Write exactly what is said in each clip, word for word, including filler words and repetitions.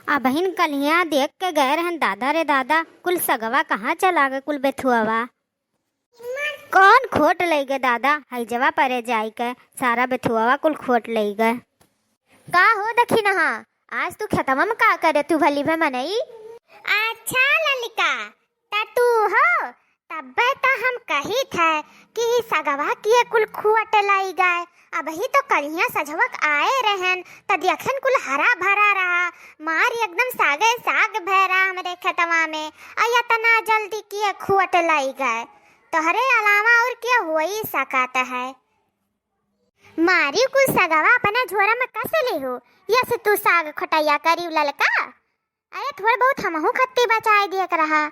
अबहिन कलिया देख के गए रहन, दादा रे दादा, कुल सगवा कहाँ चला गए, कुल बेथुआवा। कौन खोट लई गए दादा, हैजवा परे जाई के सारा बेथुआवा कुल खोट लई गए। का हो दखिनहा, आज तू खेतवा में का करे तू भली भे मनई? अच्छा ललिका, त तू हो, तब्बे त हम कहित है कि ई सगवा किए कुल खुअट लई गए। अबही तो कलिया सझवक आए रहन, त देखन कुल हरा भरा रहा, मार एकदम सागे साग भय रहा हमरे खेतवा में। आ एतना जल्दी किए खुअट लई गए? तोहरे अलावा और के होई सकत है? मारी कुल सगवा अपना झोरा में कस लिहू, यस तू साग खोटैया करिउ ललका। अरे थोड़ बहुत हमहू खत्ती बचाए दिए के रहा।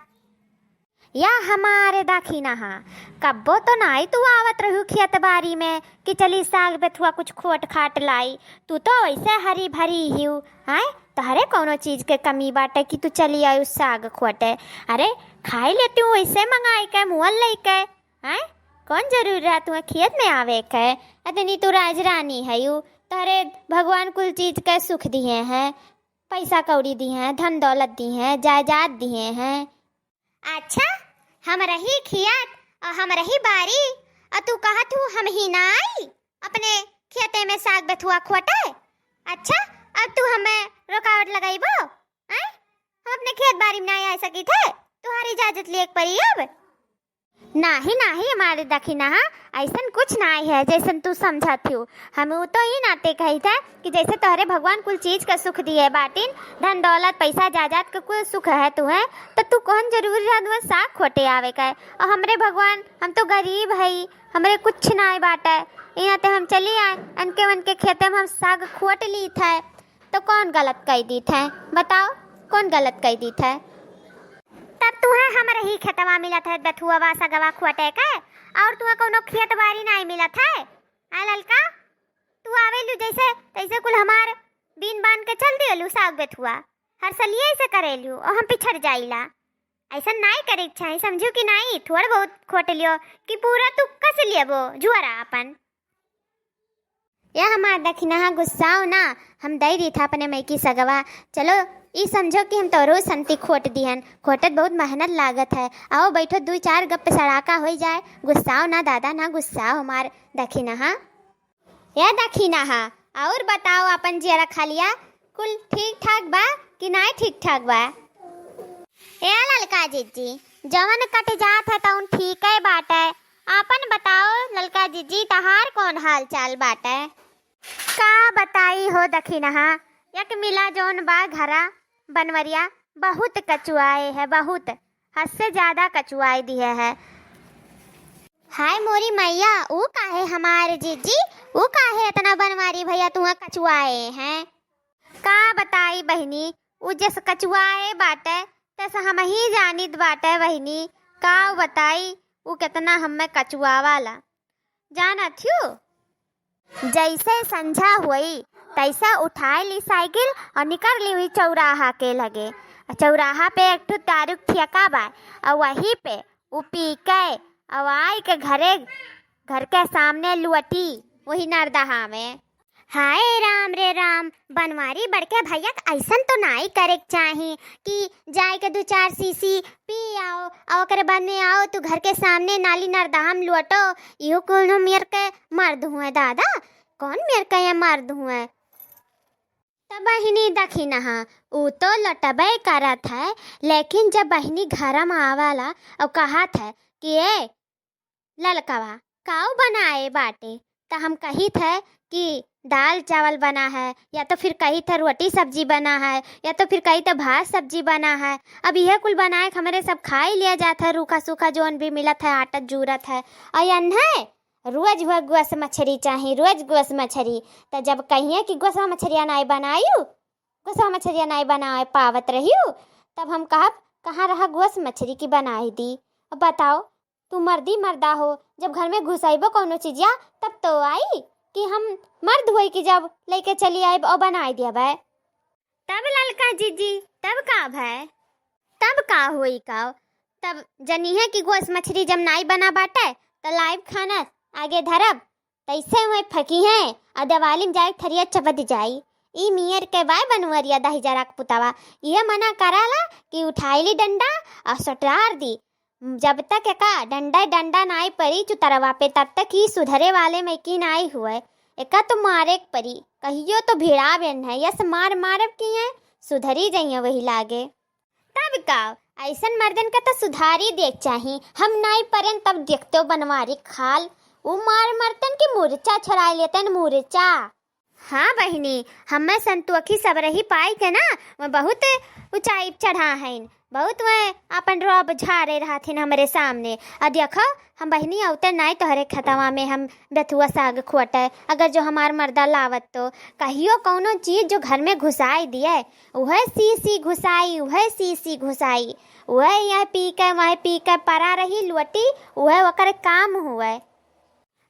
या हमारे दखिनहा, कब्बो तो नाई तू आवत रहू खेत बारी में कि चली साग बेथुआ कुछ खोट खाट लाई। तू तो वैसे हरी भरी हिउ, हैं? तोहरे कौनो चीज के कमी बाटे कि तू चली आयु साग खोटे? अरे खाई लेती हूँ वैसे मंगाई के, मुअल लई के, हैं? कौन जरूरी रहा तुम्हें खेत में आवे के? अतनी तू राजरानी हयू, तोहरे भगवान कुल चीज के सुख दिए हैं, पैसा कौड़ी दिए हैं, धन दौलत दिए हैं, जायदाद दिए हैं। अच्छा, हम रही खियात और हम रही बारी, और तू कहत हूँ हम ही ना आई अपने खेते में साग बेथुआ खोटे? अच्छा, अब तू हमें रुकावट लगाइबो? हैं? हम अपने खेत बारी में ना आ सकी थे, तुहारी इजाजत लिए के पड़ी अब। नाही, नाही, हमारे दखिनहा, ऐसन कुछ नाही है, जैसन तू समझत हियो। हम उ तो ई नाते कही थे कि जैसे तोहरे भगवान कुल चीज का सुख दिए बाटिन, धन दौलत, पैसा जायदाद का कुल सुख है तुहे, तो तू कौन जरूरी रहा तुहे साग खोटे आवे का? और हमरे भगवान, हम तो गरीब हई, हमरे कुछ नाही बाटे, ई नाते हम चली आए, अनके वनके खेते में हम साग खोट ली थे। तो कौन गलत कई दीत है? बताओ, कौन गलत कई दीत है? तब तुहे हमरे ही खेतवा मिलत है, बेथुआवा सगवा खोटे के, और तुहे कौनो खेत बारी नाई मिलत है? आ ललका, तू आवेलू जैसे तैसे कुल हमार बीन बान के चल दियलू साग बेथुआ, हर सलिए ऐसे करेलू और हम पिछड़ जाइला। ऐसा नाई करे के चाही, समझू कि नाई? थोड़ बहुत खोट लियो कि पूरा तू कस लेबो जुआरा अपन। या हमार दखिनहा गुस्साओ ना, हम दई दी था अपने मइकी सगवा। चलो, ई समझो कि हम तोरो संती खोट दिहन। खोटत बहुत मेहनत लागत है। आओ बैठो, दुई चार गप सड़ाका होई जाए। गुस्साओ ना दादा, ना गुस्साओ हमार दखिनहा। या दखिनहा, और बताओ अपन जियरा खालिया, कुल ठीक ठाक बा कि नाई ठीक ठाक बा? ए ललका जिज्जी, जवन कट जात है तउन ठीके बाटे। आपन बताओ ललका जिज्जी, तहार कौन हाल चाल बाटे? का बताई हो दखिनहा, एक मिला जौन बा घरा बनवरिया बहुत कचुआए है, बहुत हद से ज्यादा कचुआए दिहे है। हाय मोरी मैया, ऊ काहे हमार जिज्जी, ऊ काहे इतना बनवारी भैया तुहा कचुआए हैं? का बताई बहिनी, ऊ जस कचुआए बाटे, तस हमही जानित बाटे बहिनी। का बताई, ऊ केतना हम्मे कचुआवाला। जानत हू, जैसे संझा हुई, तैसे उठाए ली साइकिल और निकर ली हुई चौराहा के लगे। चौराहा पे एक ठो दारू ठेका बा, और वही पे ऊ पी के, और आई के घरे, घर के सामने लुअटी, वही नरदहा में। हाय राम रे राम, बनवारी बड़के भैया के ऐसन तो नाई करे के चाही कि जाए के दू चार सीसी पी आओ, और ओकरे बाद में आओ तू घर के सामने नाली नरदहा में लुअटो। इहो कोनो मेर के मर्द हुए दादा, कौन मेर के ये मर्द हुए? तब बहिनी दखिनहा, ऊ तो लुटबे करत है, लेकिन जब बहिनी घर में आवाला और कहत है कि ए, ललकवा, काऊ बनाए बाटे? त हम कहित है कि दाल चावल बना है, या तो फिर कहित है रोटी सब्जी बना है, या तो फिर कहित है भात सब्जी बना है। अब इहे कुल बनाए के हमरे सब खाई लिया जात है, रूखा सूखा जौन भी मिलत है, आटा जूरत है। और यन्हे रोज हुआ गोस मछरी चाही, रोज गोस मछरी। त जब कहिए कि गोसवा मछरिया नाई बनायू, गोसवा मछरिया नाई बनाए पावत रहियू, तब हम कहब, कहाँ रहा गोस मछरी की बनाई दी? अब बताओ, तू मर्दी मर्दा हो, जब घर में घुसाइबो कौनो चीजिया, तब तो आई कि हम मर्द होई कि जब लेके चली आइब और बनाई दिया भाई। तब ललका जीजी, तब का भाई? तब का होई का? तब जनिहे कि गोस मछरी जब नाई बना बाटे, त लाइब खाना आगे धरब, तैसे हुए फकी हैं, और दिवाली में जाए थरिया चपत जाई। ई मियर के बाय बनवरिया दहिजरा के पुतवा, इहे मना कराला कि उठाई ली डंडा और सटार दी। जब तक एका डंडा डंडा नाई परी चुतरवा पे, तब तक ई सुधरे वाले में की नाई हुए। एका तो मारे के परी, कहियो तो भिड़ाबे न है, यस मार मारब की है, सुधरी जइए वही लागे। तब का, ऐसन मर्दन का तो सुधारी देख चाही। हम नाई परेन तब देखते हो बनवारी खाल, उ मार मरतन की मुरचा छोड़ाई लेतन, मुरचा। हाँ बहिनी, हमें संतोखी सब रही पाई के ना, वह बहुत ऊंचाई चढ़ा हइन, बहुत वह अपन रौब झारे रहथिन हमरे सामने। आ देखो, हम बहिनी अवते नाई तोहरे खेतवा में हम बेथुआ साग खोटे, अगर जो हमार मर्दा लावत तो कहियो कौनो चीज जो घर में घुसाई दिए, उहे सी सी घुसाई, उहे सी सी घुसाई, उहे यह पी के, वह पी के परा रही लोटी, उहे ओकर काम हुए।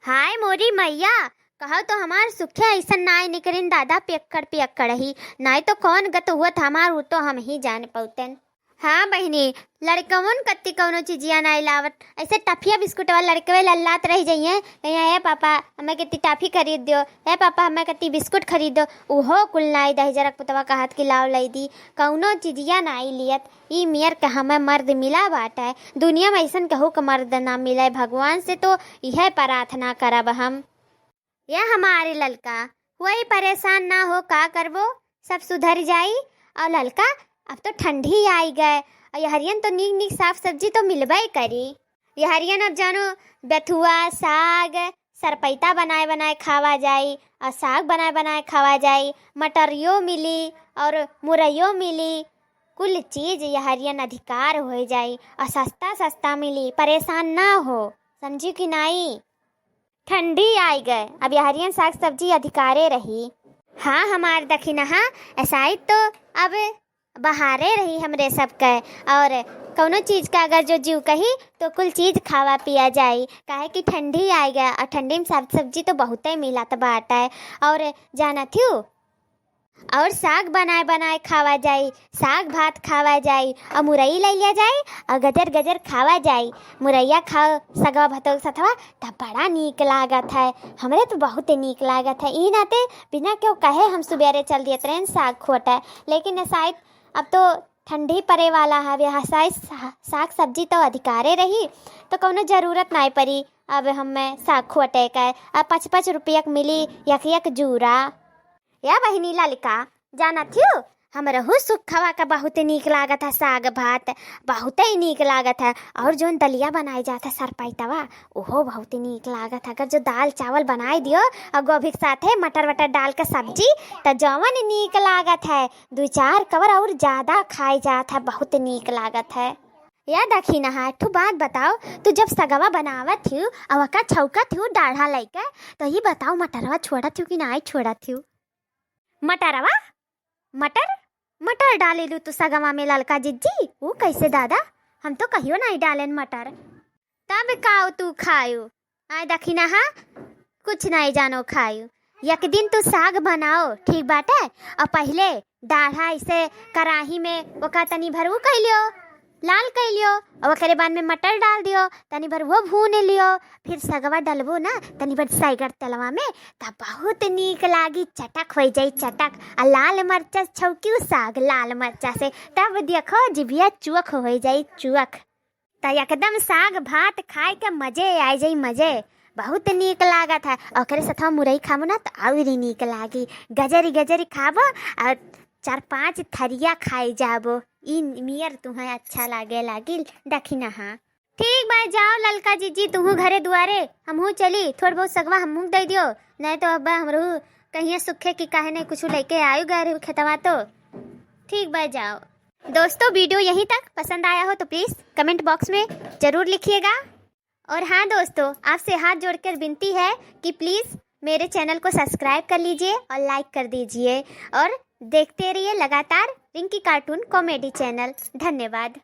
हाय मोरी मैया, कहो तो हमार सुखे ऐसन नाई निकरिन दादा, पियक्कड़ पियक्कड़ ही, नाई तो कौन गत हुआ था हमार, उ तो हम ही जान पौतेन। हाँ बहिनी, लड़कवन कत्ती कौनो चीजिया नाई लावत, ऐसे टफिया बिस्कुटवा लड़कवे लल्लात रह जइहें, कहिया, "हे पापा, हमें कत्ती टॉफी खरीद दियो, हे पापा, हमें कत्ती बिस्कुट खरीद दो।" उहो कुल नाई दहिजरक पुतवा कहत कि लाव लई दी, कौनो चीजिया नाई लियत। ई मियर के हमें मर्द मिला बाटे, दुनिया में ऐसन कहू के मर्द ना मिले, भगवान से तो यह प्रार्थना करब हम। या हमारे ललका, कोई परेशान ना हो, का करबो, सब सुधर जाई। और ललका, अब तो ठंडी आई गए, और यहरियन तो नीक नीक साग सब्जी तो मिलबे करी। यहरियन अब जानो, बेथुआ, साग, सरपैता बनाए बनाए खावा जाई, और साग बनाए बनाए खावा जाई, मटरियो मिली और मुरैयो मिली, कुल चीज यहरियन अधिकार हो जाई, और सस्ता सस्ता मिली, परेशान ना हो, समझी कि नाई? ठंडी आई गए, अब यहरियन साग सब्जी अधिकारे रही। हाँ हमार दखिनहा, ऐसाई तो अब बहारे रही हमरे सबके। और कौनो चीज का अगर जो जीव कही तो कुल चीज खावा पिया जाई, काहे कि ठंडी आई गए और ठंडी में साग सब्जी तो बहुते मिलत बाटे। और जानत हूँ, और साग बनाए बनाए खावा जाई, साग भात खावा जाई, और मुरई ले लिया जाई, और गजर गजर खावा जाई। मुरैया खाओ सगवा भातों के सथवा, तब बड़ा नीक लागत है। हमरे तो बहुत नीक लागत है। ई नाते बिना केहू कहे हम सुबेरे चल दियत रहेन साग खोटे, लेकिन शायद अब तो ठंडी पड़े वाला है, यह साग, साग सब्जी तो अधिकारे रही, तो कौनो जरूरत नाई पड़ी अब हमें साग खोटे के। अब पाँच पाँच रुपया के मिली यक यक जूरा। या बहिनी ललका, जानत हूँ, हमरहू सुखवा का बहुत नीक लागत है साग भात, बहुत ही नीक लागत है। और जोन दलिया बनाए जात है सरपैतवा, ओहो बहुत ही नीक लागत है। अगर जो दाल चावल बनाए दियो और गोभी के साथे मटर वटर डाल के सब्जी, तो जवन नीक लागत है, दू चार कवर और ज्यादा खाए जात है, बहुत नीक लागत है। या दखिनहा, एक ठो बात बताओ, तू जब सगवा बनावत हूँ और ओका छौकत हूँ डाढ़ा लइके, तो ये बताओ, मटरवा छोड़त हूँ कि नाई छोड़त हूँ? मटरवा? मटर? मटर डालेलू तू सगवा में ललका जिज्जी? ऊ कैसे दादा? हम तो कहियो नाई डालेन मटर। तब काओ तू खायो? आय दखिनहा, कुछ नाई जानो खायो। एक दिन तू साग बनाओ, ठीक बाटे? और पहिले डाढ़ा ऐसे कराही में ओका तनी भर ऊ कइ लियो, लाल कइ लियो, और ओकरे बाद में मटर डाल दियो, तनी भर वो भून लियो, फिर सगवा डलबो ना तनी भर सैगर तेलवा में, तब बहुत नीक लागी, चटक होइ जाई चटक। आ लाल मरचा छौकी उ साग लाल मरचा से, तब देखो जिभिया चुअक होइ जाई चुअक। त एकदम साग भात खाए के मजे आ जाई मजे, बहुत नीक लागत है। ओकरे साथ मुरई खाबो ना त और ही नीक लागी, गजरी गजरी खाबो और चार पाँच थरिया खाए जाबो। ई मियर तुहें अच्छा लागे लागिल दखिनहा। ठीक बा, जाओ ललका जिज्जी, तुहू घरे दुआरे, हमहू चली, थोड़ बहुत सगवा हमहू दे दियो, नहीं तो अब हमरू कहिए सुखे कि काहे नहीं कुछ लेके आयु गए रहू खेतवा तो। ठीक बा, जाओ। दोस्तों, वीडियो यहीं तक, पसंद आया हो तो प्लीज कमेंट बॉक्स में जरूर लिखिएगा। और हाँ दोस्तों, आपसे हाथ जोड़कर विनती है कि प्लीज मेरे चैनल को सब्सक्राइब कर लीजिए और लाइक कर दीजिए और देखते रहिए लगातार रिंकी कार्टून कॉमेडी चैनल। धन्यवाद।